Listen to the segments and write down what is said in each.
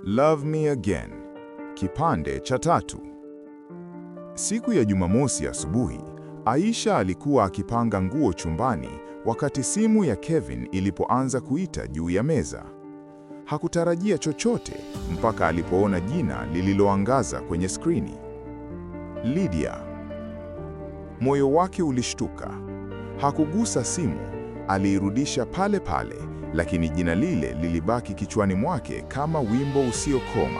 Love Me Again, kipande cha tatu. Siku ya Jumamosi asubuhi, Aisha alikuwa akipanga nguo chumbani wakati simu ya Kevin ilipoanza kuita juu ya meza. Hakutarajia chochote mpaka alipoona jina lililoangaza kwenye skrini. Lydia. Moyo wake ulishtuka. Hakugusa simu, aliirudisha pale pale, lakini jina lile lilibaki kichwani mwake kama wimbo usiokoma.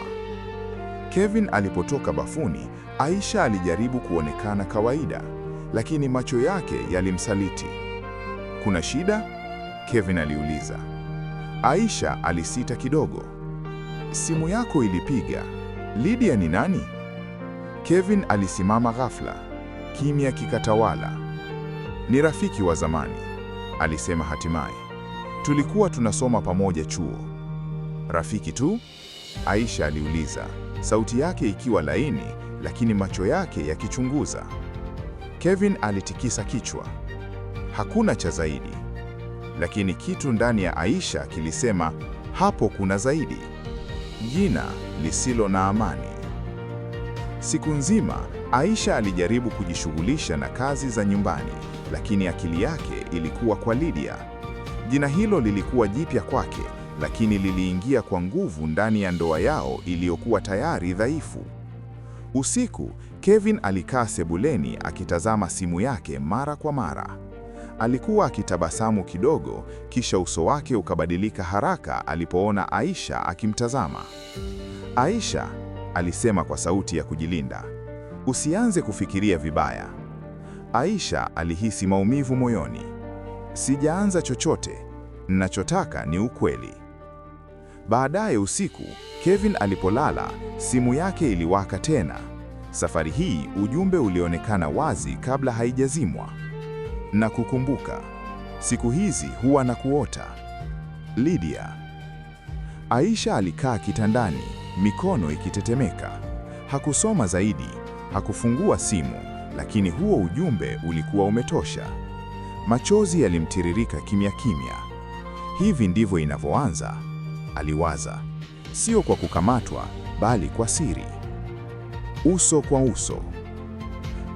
Kevin alipotoka bafuni, Aisha alijaribu kuonekana kawaida, lakini macho yake yalimsaliti. "Kuna shida?" Kevin aliuliza. Aisha alisita kidogo. "Simu yako ilipiga. Lydia ni nani?" Kevin alisimama ghafla. Kimya kikatawala. "Ni rafiki wa zamani," alisema hatimaye. "Tulikuwa tunasoma pamoja chuo." "Rafiki tu?" Aisha aliuliza, sauti yake ikiwa laini, lakini macho yake yakichunguza. Kevin alitikisa kichwa. Hakuna cha zaidi. Lakini kitu ndani ya Aisha kilisema hapo kuna zaidi. Jina lisilo na amani. Siku nzima Aisha alijaribu kujishughulisha na kazi za nyumbani, lakini akili yake ilikuwa kwa Lydia. Jina hilo lilikuwa jipya kwake, lakini liliingia kwa nguvu ndani ya ndoa yao iliyokuwa tayari dhaifu. Usiku, Kevin alikaa sebuleni akitazama simu yake mara kwa mara. Alikuwa akitabasamu kidogo, kisha uso wake ukabadilika haraka alipoona Aisha akimtazama. "Aisha," alisema kwa sauti ya kujilinda, "usianze kufikiria vibaya." Aisha alihisi maumivu moyoni. "Sijaanza chochote. Ninachotaka ni ukweli." Baadaye usiku, Kevin alipolala, simu yake iliwaka tena. Safari hii ujumbe ulionekana wazi kabla haijazimwa. "Nakukumbuka. Siku hizi huwa nakuota. Lydia." Aisha alikaa kitandani, mikono ikitetemeka. Hakusoma zaidi, hakufungua simu, lakini huo ujumbe ulikuwa umetosha. Machozi yalimtiririka kimya kimya. Hivi ndivyo inavyoanza, aliwaza. Sio kwa kukamatwa, bali kwa siri. Uso kwa uso.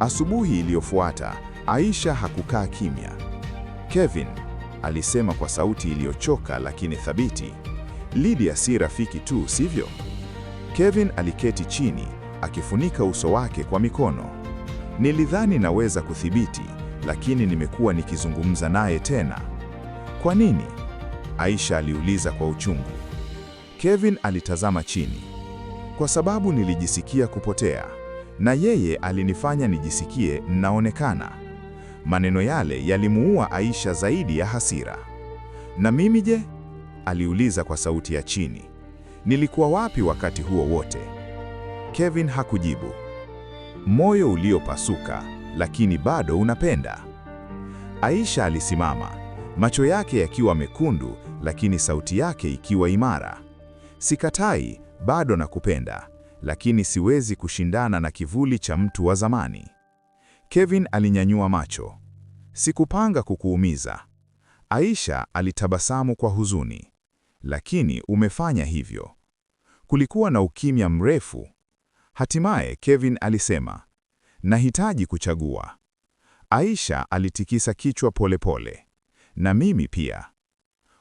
Asubuhi iliyofuata, Aisha hakukaa kimya. "Kevin," alisema kwa sauti iliyochoka lakini thabiti, "Lydia si rafiki tu, sivyo?" Kevin aliketi chini, akifunika uso wake kwa mikono. "Nilidhani naweza kudhibiti, lakini nimekuwa nikizungumza naye tena." "Kwa nini?" Aisha aliuliza kwa uchungu. Kevin alitazama chini. "Kwa sababu nilijisikia kupotea, na yeye alinifanya nijisikie naonekana." Maneno yale yalimuua Aisha zaidi ya hasira. "Na mimi je?" aliuliza kwa sauti ya chini. "Nilikuwa wapi wakati huo wote?" Kevin hakujibu. Moyo uliopasuka, lakini bado unapenda. Aisha alisimama, macho yake yakiwa mekundu, lakini sauti yake ikiwa imara. "Sikatai, bado nakupenda, lakini siwezi kushindana na kivuli cha mtu wa zamani." Kevin alinyanyua macho. "Sikupanga kukuumiza." Aisha alitabasamu kwa huzuni. "Lakini umefanya hivyo." Kulikuwa na ukimya mrefu. Hatimaye Kevin alisema, "Nahitaji kuchagua." Aisha alitikisa kichwa polepole pole. "Na mimi pia."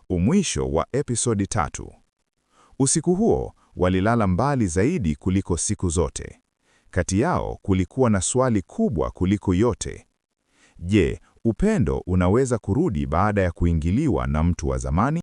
Umwisho wa episodi 3. Usiku huo walilala mbali zaidi kuliko siku zote. Kati yao kulikuwa na swali kubwa kuliko yote. Je, upendo unaweza kurudi baada ya kuingiliwa na mtu wa zamani?